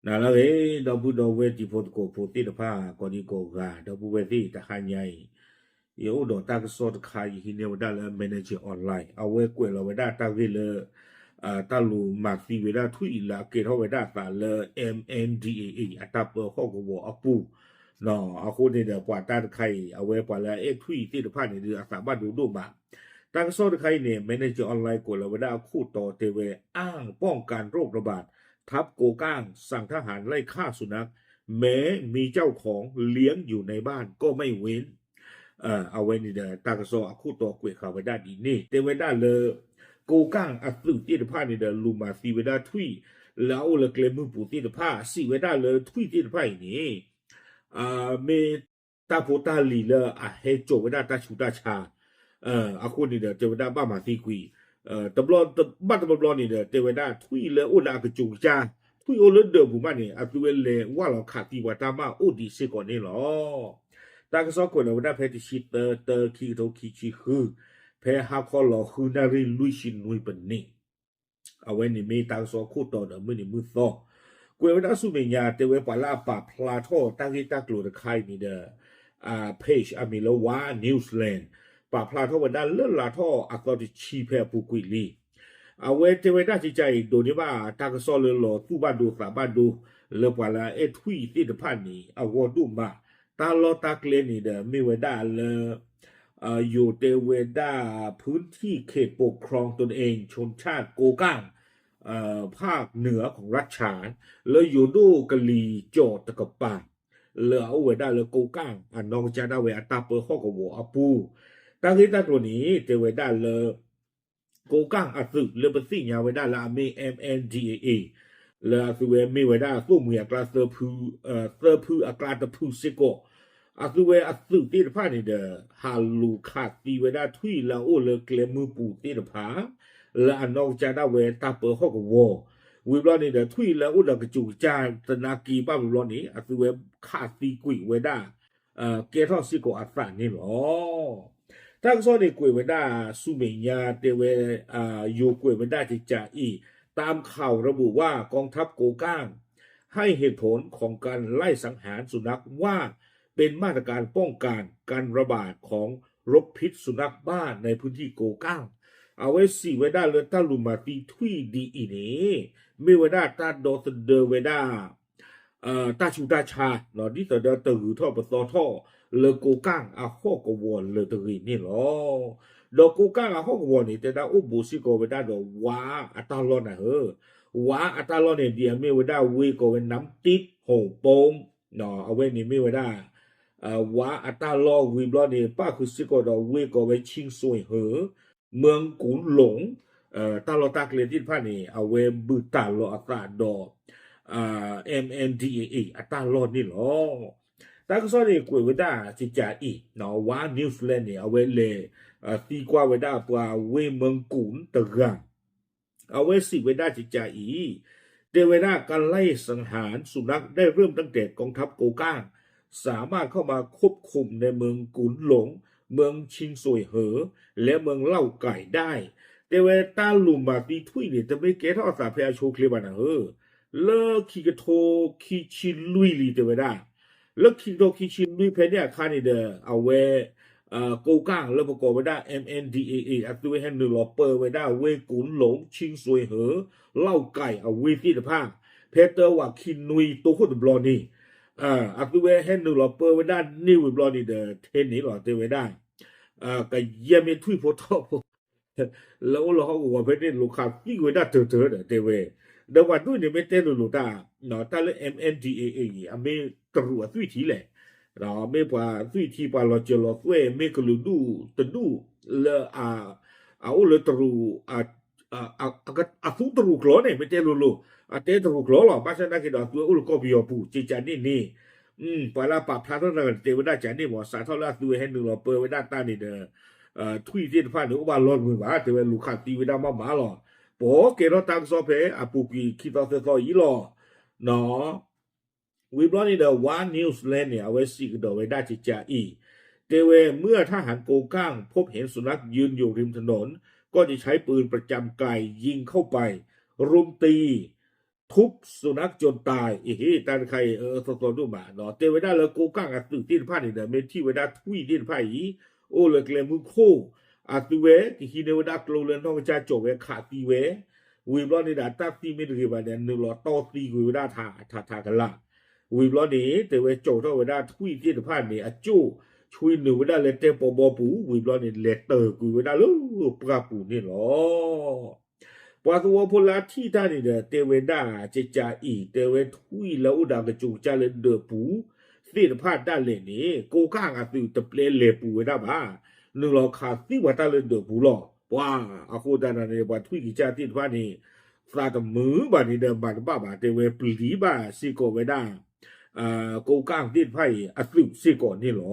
နၤလၢအဂ့ၤ ဒီပုၢ်ဒီဝဲၢ်တံၤဖိသကိးဖိသ့ၣ်တဖၣ် ကိးဒံကိးဂၤ ဒီပုၢ်ဝဲၢ်သ့ၣ်တဟါညါအံၤ ယအိၣ်ဒီးတၢ်ကစီၣ်တခါ ယဟံးန့ၢ်ဝဲဒၣ်လၢ Manager Online အဝဲကွဲးလီၤဝဲဒၣ်တၢ်ဂ့ၢ်လၢ တၢ်လူၤမၤသံဝဲဒၣ်ထွံၣ်လၢအကဲထီၣ်ဝဲဒၣ်အသးလၢ M N D A A အတၢ်ပၢဟီၣ်ကဝီၤအပူၤ အဃိန့ၣ်ဒီး ပှၤတၢ်တခါအံၤ အဝဲပှၤလၢအအဲၣ်ထွံၣ်သ့ၣ်တဖၣ်န့ၣ်ဒီး အသးဘၣ်ဒိဒိၣ်မး တၢ်ကစီၣ်တခါအံၤန့ၣ် Manager Online ကွဲးလီၤဝဲဒၣ်အခိၣ်တီတဲဝဲ อ่างป้องกันโรคระบาด ทับโกก้าง สั่งทหารไล่ฆ่าสุนัข แม้มีเจ้าของเลี้ยงอยู่ในบ้านก็ไม่เว้น အဝဲန့ၣ်ဒီး တၢ်ကစီၣ်အခိၣ်တီကွဲးဃာ်ဝဲဒၣ်ဒ်န့ၣ် တဲဝဲဒၣ်လၢ ကိးကၢ်အသုးသ့ၣ်တဖၣ်န့ၣ်ဒီး လူၤမၤသံဝဲဒၣ်ထွံၣ် လၢအအိၣ်လၢကျဲမုၢ်ပူၤသ့ၣ်တဖၣ် စံးဝဲဒၣ်လၢထွံၣ်သ့ၣ်တဖၣ်အံၤန့ၣ် မ့ၢ်တၢ်ဖိတၢ်လံၤလၢအဟဲစိာ်ဝဲဒၣ်တၢ်ဆူးတၢ်ဆါ အဃိန့ၣ်ဒီး တဲဝဲဒၣ်ဘၣ်မၤသံကွံာ် တဘျီဘၣ်တဘျီဘျီန့ၣ်ဒီး တဲဝဲဒၣ်ထွံၣ်လၢအိၣ်လၢအကစူၤကစၢ် ထွံၣ်အိၣ်လၢဒၢးပူၤမးန့ၣ် အသုဝဲလဲၤဝၢ်လီၤခးသံပှၤတၢ်မၢ်အိၣ်ဒံးစ့ၢ်ကီးန့ၣ်လီၤ. တၢ်ကစီၣ်ကွဲးလီၤဝဲဒၣ်ဖဲတဆံသၢ တၢ ခံကထိခံဆံဃု ဖဲဟါခီလီၤဃုနၣ်ရံၣ်လွံၢ်ဆံနွံပနံး အဝဲန့ၣ်မ့ၢ်တၢ်ကစီၣ်ခိၣ်တီဒီးမုၢ်နံၤမုၢ်သီ ကွဲးဝဲဒၣ်ဆူမဲာ်ညါ တဲဝဲပှၤလၢအပာ်ဖျါထီၣ်တၢ်ဂ့ၢ်တၢ်ကျိၤတခါအံၤန့ၣ်ဒီး page အမံၤလၢ Wa Newsland ပာ်ဖျါထီၣ်ဝဲဒၣ်လၢလါထီၣ်အသီတဆံဖဲအပူၤကွံာ်လံ အဝဲတဲဝဲဒၣ်ကကါအံၤ ဒိးန့ၢ်ဘၣ် တၢ်ကစီၣ်လၢလီၤသူၣ်ဘၣ်ဒိသးဘၣ်ဒိ လၢပှၤလၢအအဲၣ်ထွံၣ်သ့ၣ်တဖၣ်န့ၣ် အဂီၢ်ဒိၣ်မး တၢ်လီၢ်တၢ်ကျဲန့ၣ်ဒီး မ့ၢ်ဝဲဒၣ်လၢ ယိၤတဲဝဲဒၣ် พื้นที่เขตปกครองตนเองชนชาติโกก้าง ภาคเหนือของรัฐฉาน လၢယိၤဒိၣ်ကလံၤကၠီၣ်တကပၤ လၢအအိၣ်ဝဲဒၣ်လၢကိးကၢ် အနီၢ်ကစၢ်ဒၣ်ဝဲအတၢ်ပၢဟီၣ်ကဝီၤအပူၤ တၢ်ဂ့ၢ်တၢ်ကျိၤန့ၣ် တဲဝဲဒၣ်လၢ ကိးကၢ်အသုးလၢပသ့ၣ်ညါဝဲဒၣ်လၢအမ့ၢ် M N D A A လၢအသုဝဲမ့ၢ်ဝဲဒၣ်သိၣ်မှံၤအကျါ သၢဖုအကျါတဖုစ့ၢ်ကီး အသုဝဲအသုးသ့ၣ်တဖၣ်န့ၣ်ဒီး ဟးလူၤခးသံဝဲဒၣ်ထွံၣ်လၢအအိၣ်လၢကျဲမုၢ်ပူၤသ့ၣ်တဖၣ် လၢအနီၢ်ကစၢ်ဒၣ်ဝဲတၢ်ပၢဟီၣ်ကဝီၤ ဝံၤဘျီန့ၣ်ဒီး ထွံၣ်လၢအအိၣ်ဒီးကစူၤကစၢ်သနာ်က့ဘၣ်ဘျီန့ၣ် အသုဝဲခးသံကွံာ်ဝဲဒၣ် ကဲထီၣ်စ့ၢ်ကီးအသးန့ၣ်လီၤ. တၢ်ကစီၣ်န့ၣ်ကွဲးဝဲဒၣ်ဆူမဲာ်ညါတဲဝဲ ယိၤကွဲးဝဲဒၣ်ကကါအံၤ ตามข่าวระบุว่ากองทัพโกก้าง ให้เหตุผลของการไล่สังหารสุนัขว่าเป็นมาตรการป้องกันการระบาดของโรคพิษสุนัขบ้าในพื้นที่โกก้าง အဝဲစံးဝဲဒၣ်လၢတၢ်လူၤမၤသံထွံၣ်ဒ်အံၤန့ၣ် မ့ၢ်ဝဲဒၣ်တၢ်ဒီသဒၢဝဲဒၣ် တၢ်ဆူးတၢ်ဆါ ဒ်သိးဒီးတဂုၤထီၣ်ပသီထီၣ်လၢကိးကၢ်အဟီၣ်ကဝီၤလၢၤတဂ့ၤန့ၣ်လီၤ. ဒီးကိးကၢ်အဟီၣ်ကဝီၤန့ၣ် တဲဒၣ်အိၣ်ဘူးစ့ၢ်ကီးဝဲဒၣ်ဒီးဝါအတၢ်လီၢ်နၤဧၢ, ဝါအတၢ်လီၢ်န့ၣ် ဒ်အမ့ၢ်ဝဲဒၣ်ဝ့ၢ်ကိးဝဲ น้ำทิพย์ โฮงโปง အဝဲန့ၣ်မ့ၢ်ဝဲဒၣ် ဝါအတၢ်လီၢ်ဝံၤဘျီန့ၣ် ပၣ်ဃုာ်စ့ၢ်ကီးဒီးဝ့ၢ်ကိးဝဲ ชิงซวยเหอ เมืองกุนหลง တၢ်လီၢ်တၢ်ကျဲသ့ၣ်တဖၣ်န့ၣ် အဝဲဘူးတၢ်လီၤအသးဒီး M N D A A အတၢ်လီၢ်န့ၣ်လီၤ. တၢ်ကစီၣ်န့ၣ် ကွဲးဝဲဒၣ်ကကါအံၤ Wa Newsland န့ၣ် အဝဲလဲၤသံကွၢ်ဝဲဒၣ်ပှၤဝ့ၢ် เมืองกุน တဂၤ အဝဲစံးဝဲဒၣ်ကကါအံၤ တဲဝဲဒၣ်การไล่สังหารสุนัขได้เริ่มตั้งแต่กองทัพโกก้างสามารถเข้ามาควบคุมในเมืองกุนหลง เมืองชิงซวยเหอ และเมืองเล่าไก่ได้ တဲဝဲတၢ်လူၤမၤသံထွံၣ်န့ၣ် တမ့ၢ်ကဲထီၣ်အသးဖဲအဆိအချ့ဘၣ်နၤဧၢ, လၢခံကထိခံဆံလွံၢ်လံ တဲဝဲဒၣ် လၢခံကထိခံဆံလွံၢ်ဖဲန့ၣ်အခါန့ၣ်ဒီး အဝဲ ကိးကၢ်လၢပကိးဝဲဒၣ် M N D A A အသုဝဲဟဲနုာ်လီၤပၢဝဲဒၣ်ဝ့ၢ် กุนหลง ชิงซวยเหอ เล่าไก่ အဝ့ၢ်သ့ၣ်တဖၣ် ဖဲတၢဝးခံနွံတိခိၣ်တဘျီန့ၣ် အသုဝဲဟဲနုာ်လီၤပၢဝဲဒၣ်န့ၢ်ဝံၤဘျီန့ၣ်ဒီး ထဲန့ၣ်လီၤ တဲဝဲဒၣ် ကယဲၢ်မ့ၢ်ထွံၣ်ဖိထီၣ်ဖိ လၢအိၣ်လၢဟီၣ်ကဝီၤဖဲန့ၣ် လူၤခးသံဝဲဒၣ်တၢၢ်တၢၢ်ဒီးတဲဝဲ, ဒီးပှၤဒိၣ်န့ၣ်မ့ၢ်တဲလိၤလိၤတၢ်, တၢ်လၢ M N D A A အံၤ အမ့ၢ်တရူးအသွံၣ်ထံလဲၣ်, မ့ၢ်ပှၤသွံၣ်ထံပှၤလီၤစၢၤလီၤသွဲၣ် မ့ၢ်ကလုာ်ဒူၣ်တဒူၣ်လၢ အအိၣ်လၢတရူး အသူတရူးကျိာ်န့ၣ် မ့ၢ်တဲလိၤလိၤ, အတဲတရူးကျိာ်လီၤ, ဘၣ်ဆၣ်သနာ်က့ဒီး အသုဝဲအိၣ်လၢကီၢ်ပယီၤပူၤ ကကါန့ၣ်န့ၣ် ပှၤလၢအပာ်ဖျါထီၣ်တၢ်ဂၤန့ၣ် တဲဝဲဒၣ်ကကါန့ၣ်မ့ၢ် စးထီၣ်လၢအသုဝဲဟဲနုာ်လီၤပၢဝဲဒၣ်တၢ်န့ၣ်ဒီး ထွံၣ်သ့ၣ်တဖၣ်န့ၣ် အိၣ်ဘၣ်လီၢ်တမုာ်ဘၣ် တဲဝဲ လူၤခးသံဝဲဒၣ်မးမးလီၤ, ပကဲထီၣ်တၢ်ကစီၣ်ဖဲအပူၤကွံာ်ခံသီသၢသီအံၤလီၤ. ဝံၤဘျီန့ၣ်ဒီး Wa Newsland န့ၣ် အဝဲစံးကဒီးဝဲဒၣ်ကကါအံၤ, တဲဝဲ เมื่อทหารโกก้างพบเห็นสุนัขยืนอยู่ริมถนน ก็จะใช้ปืนประจำกายยิงเข้าไป รุมตี ထုး စိၤနါကစီၤတၢ် အဟ့ၣ် တၢ်တခါအံၤ အၢအၢသီသီဒိၣ်မး တဲဝဲဒၣ်လၢကိးကၣ်အသုးသ့ၣ်တဖၣ်န့ၣ်ဒီး မ့ၢ်ထံၣ်ဝဲဒၣ်ထွံၣ်သ့ၣ်တဖၣ်အံၤ အိၣ်လၢကျဲမုၢ်ခိၣ် အသုးဝဲ ကဟံးန့ၢ်ဝဲဒၣ်ကျိလၢနီၢ်ကစၢ်ကၠီၣ်ဝဲခးသံဝဲ ဝံၤဘျီန့ၣ်ဒီး တၢ်သံမ့ၢ်တဂ့ၤဘၣ်န့ၣ် နုာ်လီၤတီၢ်သံကွံာ်ဝဲဒၣ်ထးထးထးကလး ဝံၤဘျီန့ၣ် တဲဝဲကၠီၣ်ထီၣ်ဝဲဒၣ်ထွံၣ်သ့ၣ်တဖၣ်န့ၣ် အကၠိၣ်ဆွံနုာ်ဝဲဒၣ်လၢတဲပီဘီပူၤ ဝံၤဘျီန့ၣ် လဲၤတၢၤကွံာ်ဝဲဒၣ်လၢပှၢ်ပူၤန့ၣ်လီၤ. ပှၤသဝီဖိလၢအထံၣ်တၢ်န့ၣ်ဒီး တဲဝဲဒၣ်ကကးအံၤ တဲဝဲထွံၣ်လၢအိၣ်ဒီးကကၠိကစၢ်လၢဒၢးပူၤသ့ၣ်တဖၣ်ဒၣ်လဲာ်န့ၣ် ကိးကၣ်အသုးတပျဲလဲၤပူၤဝဲဒၣ်ဘၣ်, နုာ်လီၤခးသံပှၤတၢ်လၢဒၢးပူၤလီၤ. ပှၤအဃိသတးဒီးန့ၣ် ပှၤထွံၣ်ကစၢ်သ့ၣ်တဖၣ်န့ၣ် သးတမုာ်ဘၣ်န့ၣ်ဒီး မၤတဘၣ်ဘၣ် တဲဝဲပျံၤဘၣ်စ့ၢ်ကီးဝဲဒၣ် ကိးကၣ်သ့ၣ်တဖၣ်အံၤ အသုးစ့ၢ်ကီးန့ၣ်လီၤ.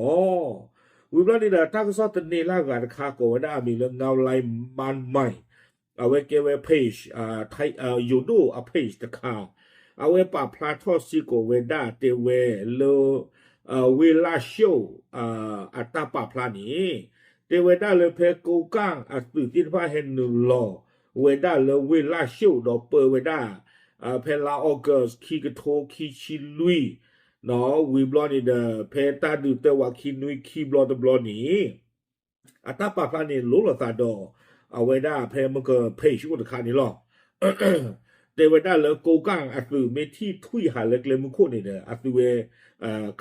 ဝံၤဘျီန့ၣ်ဒီး တၢ်ကစီၣ်သန့ၤလၢ်ဂၤတခါ ကိးဝဲဒၣ်အမံၤလၢ ငဝ်းလၢ်မၢၣ်မၢၣ် အဝဲကဲဝဲ page ယိၤဒိၣ်အ page တခါ အဝဲပာ်ဖျါထီၣ်စ့ၢ်ကီးဝဲဒၣ်တဲဝဲလၢ ဝ့ၢ်လၢၢ်ၡိၣ် အတၢ်ပာ်ဖျါန့ၣ် တဲဝဲဒၣ်လၢဖဲကိးကၣ်အသုးသ့ၣ်တဖၣ်ဟဲနုာ်လီၤဝဲဒၣ်လၢဝ့ၢ်လၢၢ်ၡိၣ်ဒီးပၢဝဲဒၣ် ဖဲလါ August ခံကထိခံဆံလွံၢ် ဝံၤဘျီန့ၣ်ဒီး ဖဲတၢ်ဒုးတၢ်ဝးခံနွံခံဘျီတဘျီန့ၣ် အတၢ်ပာ်ဖျါန့ၣ် လိၤလိာ်သးဒီး အဝဲဒၣ်ဖဲမက page အိၣ်တခါန့ၣ်လီၤ. တဲဝဲဒၣ်လၢကိးကၣ်အသုးမ့ၢ်ထံၣ်ထွံၣ်ဟးလၢကျဲမုၢ်ခိၣ်န့ၣ်ဒီး အသုးဝဲ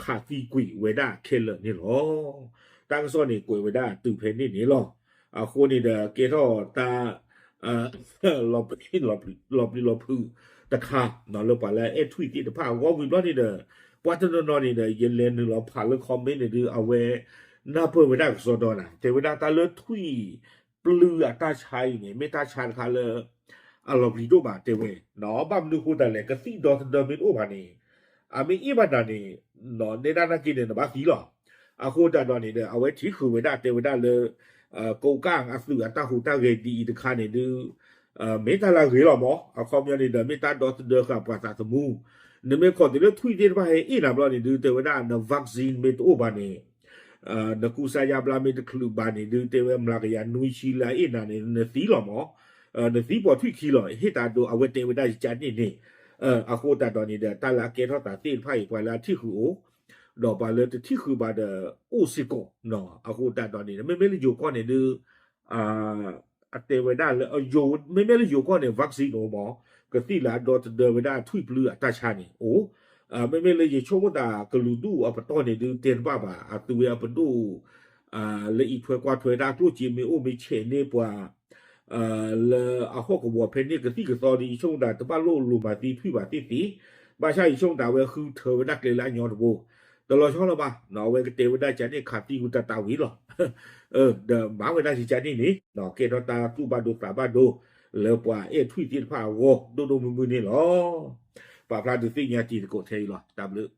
ခးသံကွံာ်ဝဲဒၣ်ခဲလၢာ်န့ၣ်လီၤ. တၢ်ကစီၣ်န့ၣ်ကွဲးဝဲဒၣ်တုၤဖဲန့ၣ်န့ၣ်လီၤ. အဃိန့ၣ်ဒီး ကဲထီၣ်တၢ် လီၤပျံၤလီၤဖုးတခါ လၢပှၤလၢအအဲၣ်ထွံၣ်သ့ၣ်တဖၣ်အဂီၢ် ဝံၤဘျီန့ၣ်ဒီး ပှၤတနီၤနီၤန့ၣ်ဒီး ယလဲၤနုာ်လီၤဖးလၢ comment န့ၣ်ဒုး အဝဲနၢ်ပၢၢ်ဝဲဒၣ်ကစီဒီနၤ တဲဝဲဒၣ်တၢ်လၢထွံၣ်ပျုၢ်အတၢ်ဆါအံၤန့ၣ် မ့ၢ်တၢ်ဆါတခါလၢ အလီၤပျံၤဒိၣ်မးတဲဝဲ, ဘၣ်မနုၤအဃိသတးလဲၣ် ကသံၣ်ဒီသဒၢမ့ၢ်တအိၣ်ဘၣ်န့ၣ် အမ့ၢ်အ့ၣ်ဘၣ်နၤန့ၣ် နဲဒၣ်နာ်က့န့ၣ် နဘၣ်သံလီၤ. အဃိသတးဒီးန့ၣ်ဒီး အဝဲထံၣ်ဃုာ်ဝဲဒၣ်တဲဝဲဒၣ်လၢ ကိးကၣ်အသုးအတၢ်ဟူးတၢ်ဂဲၤဒ်အံၤတခါန့ၣ်ဒုး မ့ၢ်တၢ်လၢအဂ့ၤလီၤမး, အခီပညီန့ၣ်ဒီး မ့ၢ်တၢ်ဒီသဒၢဃာ်ပှၤသးသမူ, နမ့ၢ်ခိးတုၤလၢထွံၣ်သ့ၣ်တဖၣ်ဟဲအ့ၣ်နၤဘျီန့ၣ်ဒုး တဲဝဲဒၣ် နvaccineမ့ၢ်တအိၣ်ဘၣ်န့ၣ် နကူစါယါဘျါမ့ၢ်တချုးဘၣ်န့ၣ်ဒုး တဲဝဲမျးကယၤနွံဆံလၢအအ့ၣ်နၤန့ၣ် နသံလီၤမး, နသံပိာ်ထွံၣ်ခံလီၤ ဟ့ၣ်တၢ်ဒိအဝဲတဲဝဲဒၣ်ယကါန့ၣ်န့ၣ်, အဃိသတးဒီးန့ၣ်ဒီး တၢ်လၢအကဲထီၣ်သးသ့ၣ်တဖၣ်အံၤ ပှၤလၢအထံၣ်ဃုာ်အိၣ်, ဒီးပှၤလၢတထံၣ်ဃုာ်ဘၣ်ဒီးအိၣ်စ့ၢ်ကီး, အဃိသတးဒီးန့ၣ် မ့မ့ၢ်လၢယိၤကီၢ်န့ၣ်ဒုး အတဲဝဲဒၣ်လၢ မ့မ့ၢ်လၢယိၤကီၢ်န့ၣ် vaccine န့ၣ်အိၣ်မး, ကသံၣ်လၢအဒီသဒၢဝဲဒၣ်ထွံၣ်ပျုၢ်အတၢ်ဆါန့ၣ်အိၣ်, မ့မ့ၢ်လၢယဆိကမိၣ်သးကလုာ်ဒူၣ်အပတီၢ်န့ၣ်ဒုး တဲတဘၣ်ဘၣ် အသုးဝဲအပဒိၣ် လၢအံးထွဲကွၢ်ထွဲတၢ်ကျိၣ်စ့မ့ၢ်အိၣ်မ့ၢ်ဆဲးန့ၢ်ပှၤ လၢအဟီၣ်ကဝီၤဖဲန့ၣ်ကသံၣ်ကသီဒီး ယဆိကမိၣ်သးတဘၣ်လိၣ်လိၤမၤသံထွံၣ်ဘၣ်သ့ၣ်သ့ၣ်, ဘၣ်ဆၣ်ယဆိကမိၣ်သးဝဲဃုထၢဝဲဒၣ်ကျဲလၢအညီတဘိ, တလီၤဆီလီၤဘၣ်, အဝဲကတဲဝဲဒၣ်ကန့ၣ်ခးသံဝံၤတၢ်တၢ်ဝံၤလီၤ ဒီးမၤဝဲဒၣ်ယကန့ၣ်န့ၣ် ကဲထီၣ်တၢ်သူၣ်ဘၣ်ဒိသးဘၣ်ဒိ လၢပှၤအဲၣ်ထွံၣ်သ့ၣ်တဖၣ်အဂီၢ် ဒိၣ်ဒိၣ်မုၢ်မုၢ်န့ၣ်လီၤ. ပာ်ဖျါဒုးသ့ၣ်ညါတံၤသကိးထဲအံၤလီၤ. တၢ်ဘျုး